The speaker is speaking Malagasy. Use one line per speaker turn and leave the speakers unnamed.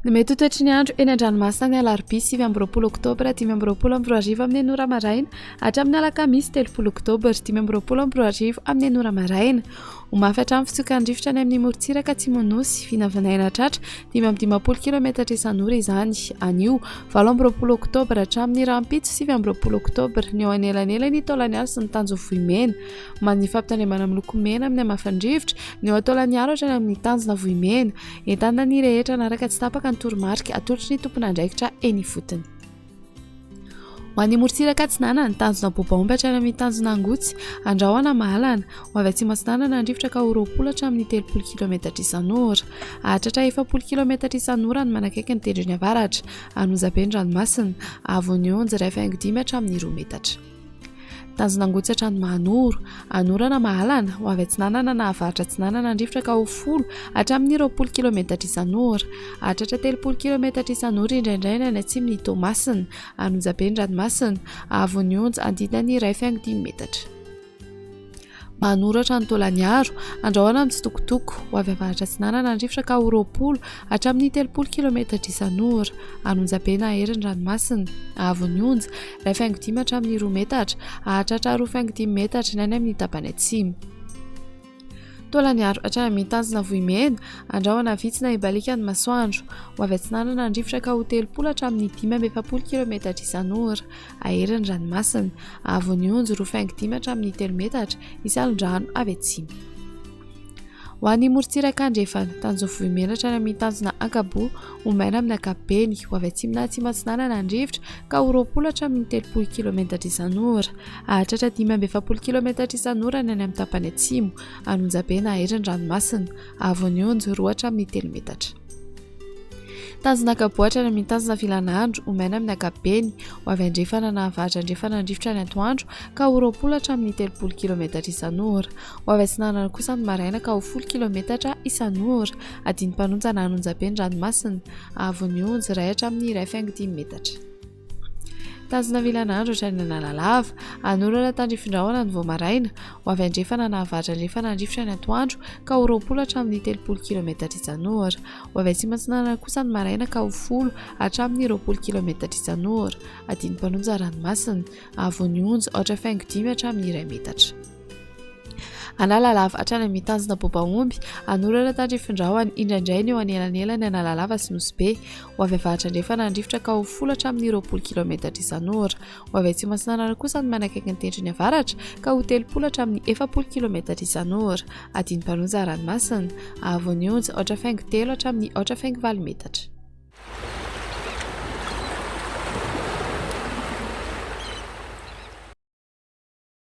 Ny mety ho toetry ny andro eny an-dranomasina ny alarobia 29 oktobra 2025 amin'ny enina ora maraina hatramin'ny alakamisy 30 oktobra 2025 amin'ny enina ora maraina. Ho mafy hatramin'ny fitsokan'ny rivotra any amin'ny morontsiraka atsimon'ny Nosy, vinavinaina hatratra 55 kilometatra isan'ora izany anio 28 oktobra hatramin'ny rahampitso 29 oktobra ny eo anelanelan'i Taolagnaro sy ny tanjon'i Vohimena. Man'ny fampitandremana miloko mena amin'ny hamafin'ny rivotra ny eo Taolagnaro hatrany amin'ny tanjona Vohimena. Entanina ny rehetra hanaraka tsy tapaka ny toromarika atolotry ny tompon'andraikitra eny ifotony. Ho an'ny morontsiraka atsinanana, tanjona Bobaomby hatrany amin'ny tanjona Angotsy, Andrahona Mahalana, ho avy atsimo atsinanana ny rivotra ka ho 20 hatramin'ny 30 kilometatra isan'ora. Hahatratra 40 kilometatra isan'ora ny manakaiky ny tendrony avaratra, An'Ozabe ny ranomasina, haavon'ny onja 1,5 hatramin'ny 2 metatra. Tanjona Angotsy hatrany Mahanoro, Anorana Mahalana, ho avy atsinanana na avaratra atsinanana ny rivotra ka ho folo hatramin'ny 20 kilometatra isan'ora. Hahatratra 30 kilometatra isan'ora indraindray ny any atsimon'i Toamasina, Anonjabe ny ranomasina, haavon'ny onja andidina 1,5 metatra. Manoratra ny Taolagnaro, andrahoana amin'ny tsitokotoko, ho avy avaratra atsinanana ny rivotra ka ho 20 hatramin'ny 30 kilometatra isan'ora. An'Onjabe na hery ny ranomasina, haavon'ny onja, 1,5 hatramin'ny 2 metatra, hahatratra 2,5 metatra ny any amin'ny tapany atsimo. Taolagnaro hatrany amin'ny tanjona Vohimena, andrahona vitsy na hibaliaka ny masoandro. Ho avy atsinanana ny rivotra ka ho 30 hatramin'ny 45 kilometatra isan'ora. Ahery ny ranomasina. Haavon'ny onjy 2,5 hatramin'ny 3 metatra, hisy alon-drano avy atsimo. Ho an'ny morontsiraka andrefana, tanjon'ny Vohimena hatrany amin'ny tanjona Ankaboa, ho maina amin'ny ankapobeny. Ho avy atsimo na atsimo atsinanana ny rivotra ka ho 20 hatramin'ny 30 kilometatra isan'ora. Hahatratra 45 kilometatra isan'ora ny any amin'ny tapany atsimo, Anonjabe na Ahery ny ranomasina. Haavon'ny onjy 2 hatramin'ny 3 metatra. Tanjona ankaboa hatrany amin'ny tanjona filan'andro, ho maina amin'ny ankapobeny, ho avy andrefana na avaratra andrefana ny rivotra ny antoandro ka ho 20 hatramin'ny 30 kilometatra isan'ora. Ho avy atsinanana kosa ny maraina ka ho 10 kilometatra isan'ora. Adin'ny na an'onjabe ny ranomasina, haavon'ny onjy iray hatramin'ny 1,5 metatra. Tanjona vilan'andro hatrany Analalava. Hanorana tandrifin-drahona ny vao maraina. Ho avy andrefana na avaratra andrefana ny rivotra ny atoandro ka ho 20 hatramin'ny 30 kilometatra isan'ora. Ho avy atsimo atsinanana kosa ny maraina ka ho 10 hatramin'ny 20 kilometatra isan'ora. Adin'ny mpanonja ranomasina. Haavon'ny onja, 4,5 hatramin'ny 1 metatra. Analalava hatrany amin'ny tanjona Bobaomby, hanorana tandrifin-drahona indraindray ny eo anelanelan'i Analalava sy Nosy Be. Ho avy avaratra andrefana ny rivotra ka ho folo hatramin'ny 20 kilaometatra isan'ora. Ho avy atsimo atsinanana kosa ny manakaiky ny tendrony avaratra ka ho 30 hatramin'ny 40 kilaometatra isan'ora. Adin'ny mpanonja ranomasina, haavon'ny onja 4,3 hatramin'ny 4,8 metatra.